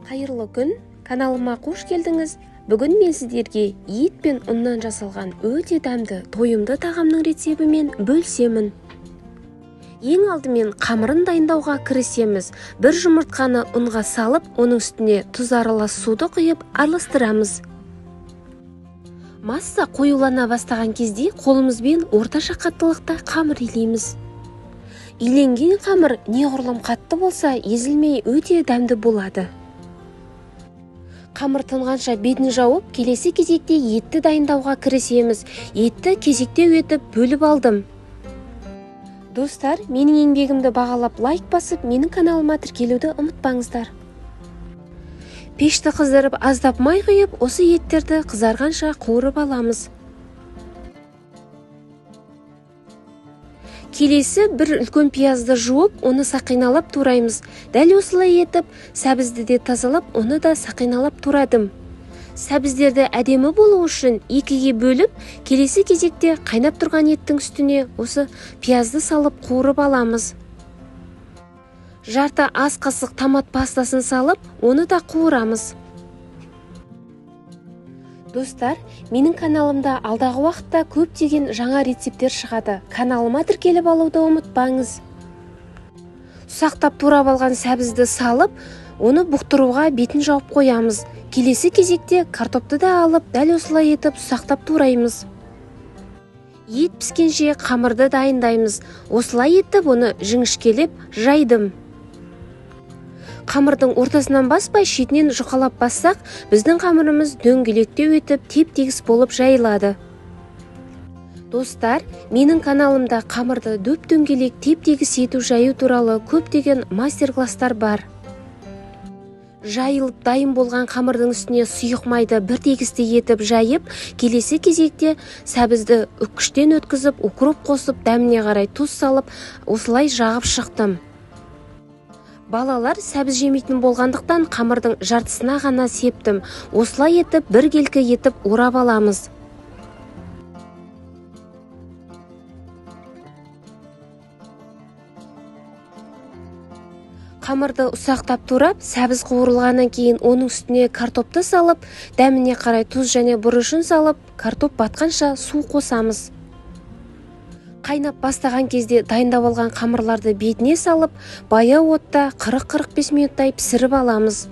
Қайырлы күн, каналыма қош келдіңіз. Бүгін мен сіздерге ет пен ұннан жасалған өте дәмді, тойымды тағамның рецебімен бөлісемін. Ең алдымен қамырын дайындауға кірісеміз. Бір жұмыртқаны ұнға салып, оның үстіне тұз аралас суды құйып араластырамыз. Масса қоюлана бастаған кезде қолымызбен орташа қаттылықта қамыр илейміз. Иленген қамыр неғұрлым қатты болса, езілмей өте дәмді болады. Қамыр тынғанша бетін жауып, келесі кезекте етті дайындауға кірісеміз. Етті кезектеу етіп бөліп алдым. Достар, менің еңбегімді бағалап лайк басып, менің каналыма тіркелуді ұмытпаңыздар. Пешті қыздырып, аздап май құйып, осы еттерді қызарғанша қуырып аламыз. Келесі бір үлкен пиязды жуып, оны сақиналап тураймыз. Дәл осылай етіп, сәбізді де тазалап, оны да сақиналап турадым. Сәбіздерді әдемі болу үшін екіге бөліп, келесі кезекте қайнап тұрған еттің үстіне осы пиязды салып қуырып аламыз. Жарты ас қасық томат пастасын салып, оны да қуырамыз. Достар, менің каналымда алдағы уақытта көптеген жаңа рецепттер шығады. Каналыма тіркеліп алуды ұмытпаңыз. Ұсақтап турап алған сәбізді салып, оны бұқтыруға бетін жауып қоямыз. Келесі кезекте картопты да алып, дәл осылай етіп ұсақтап тураймыз. Ет піскенше қамырды дайындаймыз. Осылай етіп оны жіңішкелеп жайдым. Қамырдың ортасынан баспай, шетінен жұқалап бассақ, біздің қамырымыз дөңгелектеу етіп теп-тегіс болып жайылады. Достар, менің каналымда қамырды дөп-дөңгелек теп-тегіс ету жаю туралы көптеген мастер-класстар бар. Жайылып дайын болған қамырдың үстіне сұйық майды бір тегісті етіп жайып, келесі кезекте сәбізді үккіштен өткізіп, укроп қосып, дәміне қарай тұз салып, осылай жағып шықтым. Балалар сәбіз жемейтін болғандықтан қамырдың жартысына ғана септім. Осылай етіп бір келкі етіп орап аламыз. Қамырды ұсақтап турап, сәбіз қуырылғаннан кейін оның үстіне картопты салып, дәміне қарай тұз және бұрышын салып, картоп батқанша су қосамыз. Қайнап бастаған кезде дайындап алған қамырларды бетіне салып, баяу отта 40-45 минуттай пісіріп аламыз.